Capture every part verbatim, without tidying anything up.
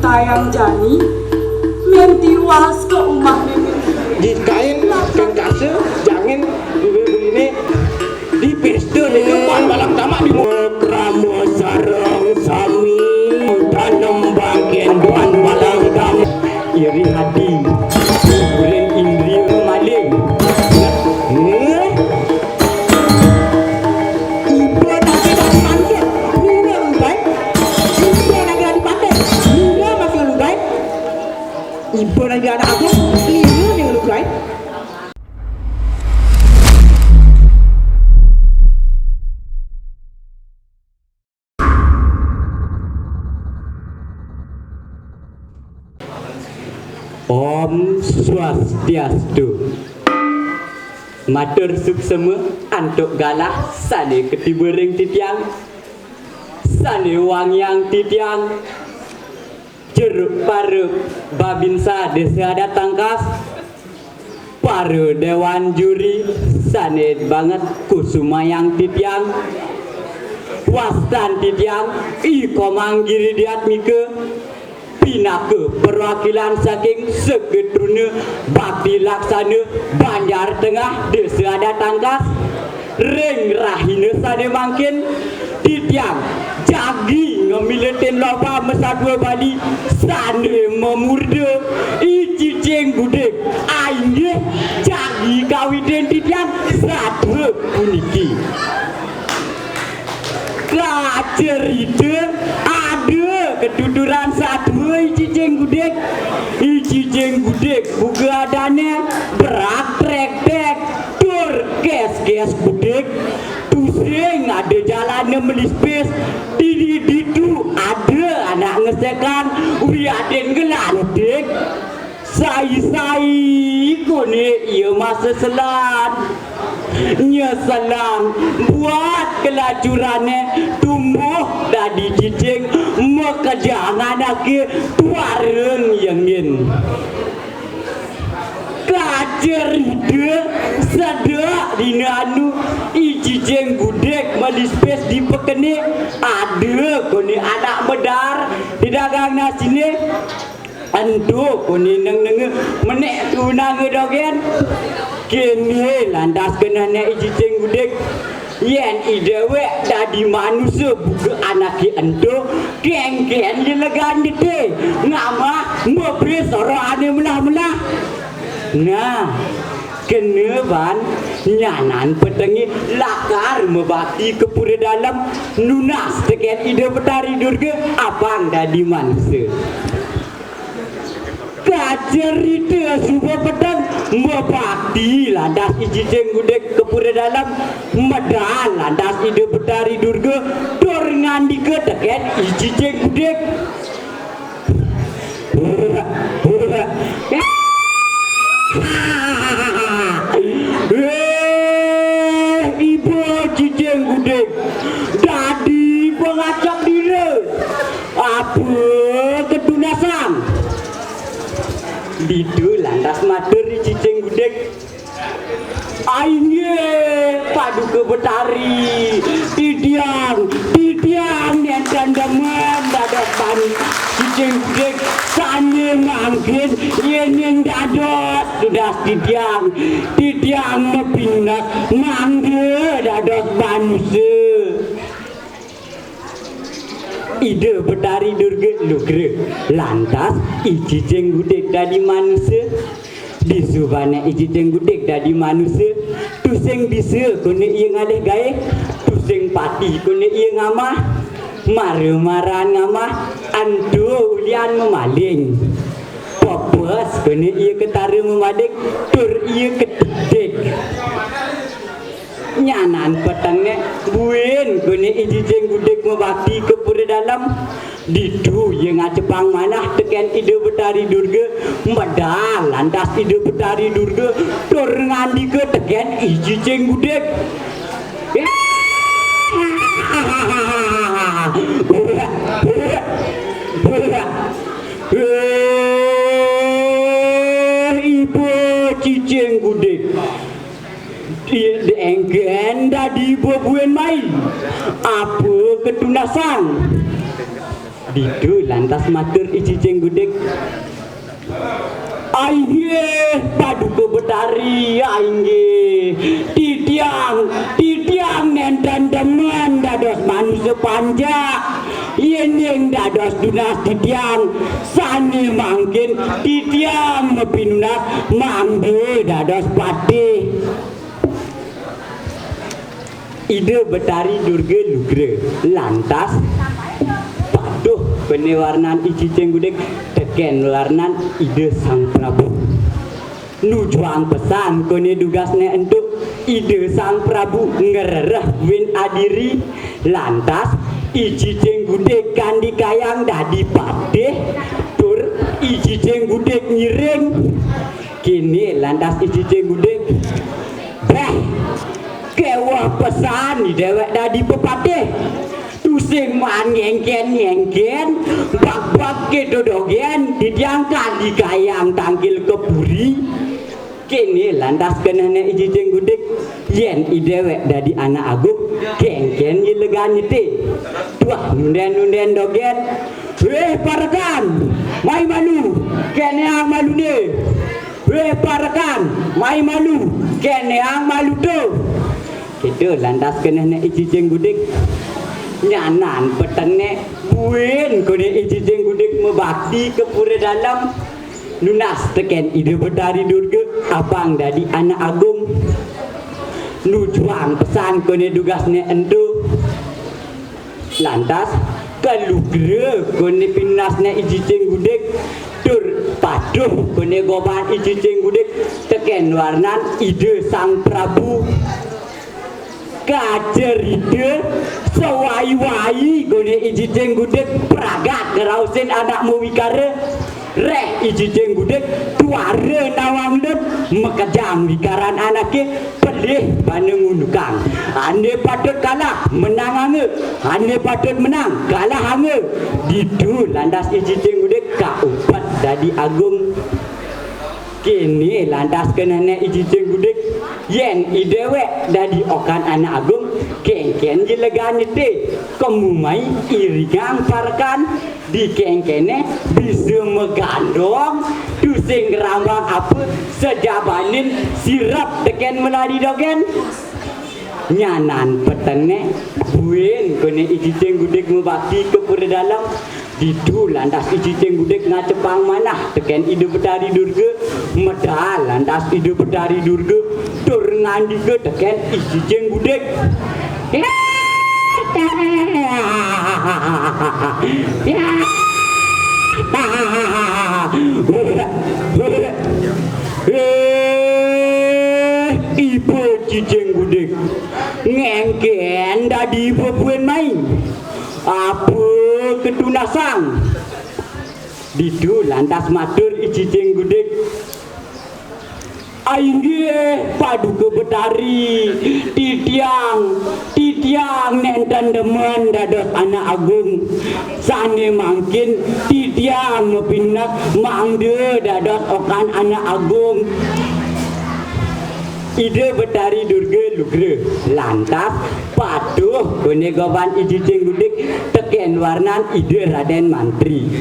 Tayang jani, mén tiwas ka umah mémé. Di kain, kain kasa, jangin, bibir buliné, di pésta, di depan balang tamak, di mu-, krama sareng sami, tanem bangkén tuan balang tamak. Iri hati, guring indria maling. Éh? Iba nagih dadi manusa, nira lugai. Iba nagih dadi patih, nira masih lugai. Iba nagih anak agung, nira nira lugai. Om Swastiastu. Matur suksema antuk galah sané katiba ring titiang, sané wangiang titiang, jeruk para babinsa Désa Adat Tangkas, para déwan juri sané banget kusumayang titiang, wastan titiang I Komang Giri Diatmika, pinaka perwakilan saking Seketruna Bakti Laksana Banjar Tengah Désa Adat Tangkas. Ring rahina sané mangkin, titiang jagi ngamiletin lomba masatua Bali sané mamurda I Cicing Gudig. Inggih, jagi kawitin titiang satua puniki. Kacerita ada katuturan satua I Cicing Gudig. I Cicing Gudig buka adané berak trek-trek tur kes-kes gudig. Tusing ada jalané melispis. Di ditu ada anak ngesekan wiadin gelantik. Sai-sai koné ia maseselan. Nyeselan buat kelacurané tumbuh dadi cicing makejang anaké tuara nyengin. Kacerita sedek dina anu I Cicing Gudig melispis di pekené, ada koné anak medar di dagang nasiné. Ento koné nengnenga menék tunanga dogén. Kéné lantas kenehné I Cicing Gudig. Yén i déwék dadi manusa buka anaké ento, kénkén ia legan gedé ngamah mabé sorohané melah-melah. Nah, kéné ban nyanan petengé lakar mabakti ka pura dalem, nunas tekén Ida Betari Durga apang dadi manusa. Kacerita suba peteng, mabakti lantas I Cicing Gudig ka pura dalem, medal lantas Ida Betari Durga, tur ngandika tekén I Cicing Gudig. Éh, Iba Cicing Gudig, dadi pangacak dira. Apa ketunasang? Ditu lantas matur I Cicing Gudig. Inggih, Paduka Betari, titiang, titiang nénten demen dados ban Cicing Gudig sané mangkin yéning dados tunas titiang. Titiang mapinak mangda dados manusa. Ida Betari Durga lugra. Lantas I Cicing Gudig dadi manusa. Disubané I Cicing Gudig dadi manusa, tusing bisa koné ia ngalih gaé, tusing pati koné ia ngamah, mara-maran ngamah, ento ulian mamaling. Pepes koné ia ketara mamaling, tur ia ketidik. Nyanan petengé, buin koné I Cicing Gudig mabakti ka pura dalem. Ditu ia ngacepang manah tekén Ida Betari Durga, medal lantas Ida Betari Durga, tur ngandika tekén I Cicing Gudig. Éh, Iba Cicing Gudig. Di, di éngkén dadi bebuin mai. Apa ketunasang? Ditu lantas matur I Cicing Gudig, "Ainggih, Paduka Betari, ainggih. Titiang, titiang nenten demen dados manusa panjak. Yéning dados tunas titiang, sané mangkin titiang mapinunas mangda dados patih." Ida Betari Durga lugra, lantas patuh koné warnan I Cicing Gudig tekén warnan Ida Sang Prabu. Nujuang pesan koné dugasné ento, Ida Sang Prabu ngrereh buin adiri, lantas I Cicing Gudig kandikayang dadi patih, tur I Cicing Gudig ngiring. Kéné lantas I Cicing Gudig, "Béh, kéweh pesan déwék dadi pepatih. Tusing maan ngéngkén-ngéngkén, bak-bak kéto dogén, titiang kandikayang tangkil ka puri." Kéné lantas kenehné I Cicing Gudig, yén idéwék dadi anak agung, kéngkén ja legan nyeté. Tuah nundén-nundén dogén. "Wéh parekan, mai malu, kénéang maluné. Wéh parekan, mai malu, kénéang malu to." Kéto lantas kenehné I Cicing Gudig. Nyanan petengné buin koné I Cicing Gudig mabakti ka pura dalem. Nunas tekén Ida Betari Durga apang dadi anak agung. Nujuang pesan koné dugasné ento. Lantas kalugra koné pinunasné I Cicing Gudig, tur patuh koné goban I Cicing Gudig tekén warnan Ida Sang Prabu. Kacerita sawai-wai koné I Cicing Gudig pragat ngrausin anak mawikara. Réh I Cicing Gudig tuara nawang lut, makejang wikaran anaké, pelih bana ngundukang. Ané patut kalah, menanganga. Ané patut menang, kalahanga. Ditu lantas I Cicing Gudig kaupet dadi agung. Kéné lantas kenehné I Cicing Gudig, yén idéwék dadi okan anak agung, kéngkén ja legan nyeté. Kemu mai iringang parekan, dikéngkéné bisa magandong, tusing ngrambang apa, sajabanin sirep tekén meladi dogén. Nyanan petengné, buin koné I Cicing Gudig mabakti ka pura dalem. Ditu lantas I Cicing Gudig ngacepang manah tekén Ida Betari Durga, medal lantas Ida Betari Durga, tur ngandika tekén I Cicing Gudig. "Éh, Ibu Cicing Gudig, ngéngkén dadi ibu buin mai. Apa katunasang?" Ditu lantas matur I Cicing Gudig, "Ainggih Paduka Betari, titiang, titiang nénten demen dados anak agung. Sané mangkin titiang mapinunas mangda dados okan anak agung." Ida Betari Durga lugra, lantas patuh koné goban I Cicing Gudig tekén warnan Ida Radén Mantri.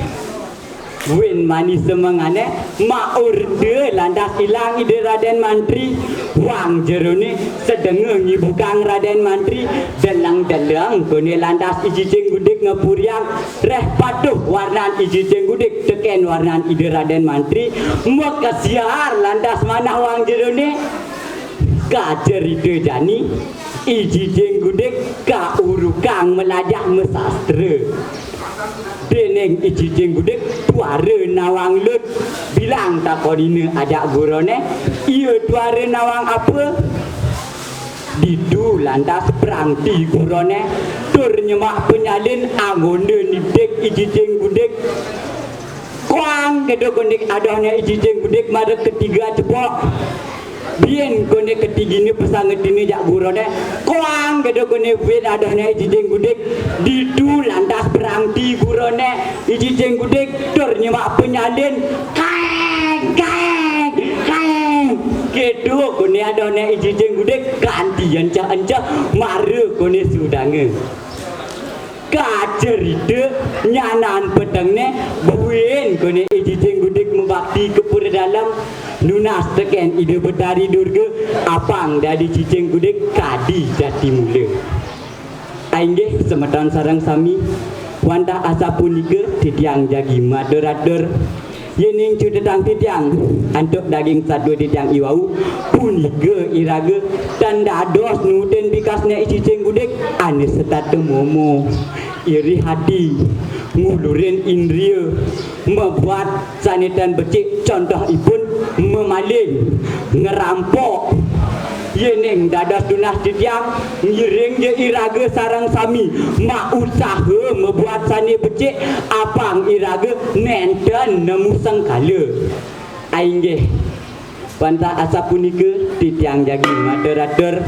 Buin mani semengané, maurda lantas ilang Ida Radén Mantri. Wang jeroné sedenga ngibukang Radén Mantri, deleng-deleng koné lantas I Cicing Gudig ngapuriang, réh patuh warnan I Cicing Gudig tekén warnan Ida Radén Mantri, makesiar lantas manah wang jeroné. Kacerita jani, I Cicing Gudig kaurukang malajah masastra. Déning I Cicing Gudig tuara nawang lut, bilang takonina ajak guroné, "Ia tuara nawang apa?" Ditu lantas prangti guroné, tur nyemak panyalin anggona nitik I Cicing Gudig. Koang, kéto koné adohné I Cicing Gudig mara ketiga cepok. Buin koné ketiginé pasangetina jak guroné. Koang, kéto koné buin adohné I Cicing Gudig. Ditu lantas prangti guroné I Cicing Gudig, tur nyemak panyalin. Kaéng, kaéng, kaéng. Kéto koné adohné I Cicing Gudig, kanti enceh-enceh mara koné sudanga. Kacerita nyanan petengné buin koné I Cicing Gudik mabakti ka pura dalem, nunas tekén Ida Betari Durga, apang dadi Cicing Gudik kadi jati mula. Ainggih semeton sareng sami, wantah asapunika titiang jagi matur-atur. Yéning cutetang titiang antuk daging satua titiang iwau, punika iraga tan dados nuutin bikasné I Cicing Gudik ané setata momo, iri hati, ngulurin indria, mabuat sané tan becik, contohipun mamaling, ngrampok. Yéning dados tunas titiang, ngiring ja iraga sareng sami mausaha mabuat sané becik, apang iraga nénten nemu sengkala. Ainggih, wantah asapunika titiang jagi matur-atur.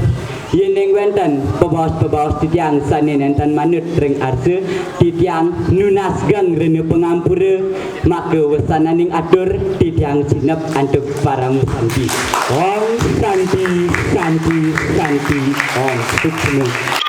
Yéning wénten pabaos-pabaos titiang sané nénten manut ring arsa, titiang nunas geng rena pangampura, maka wesananing atur titiang sinep antuk paramasanti. Om Santi, Santi, Santi, Om Suksma.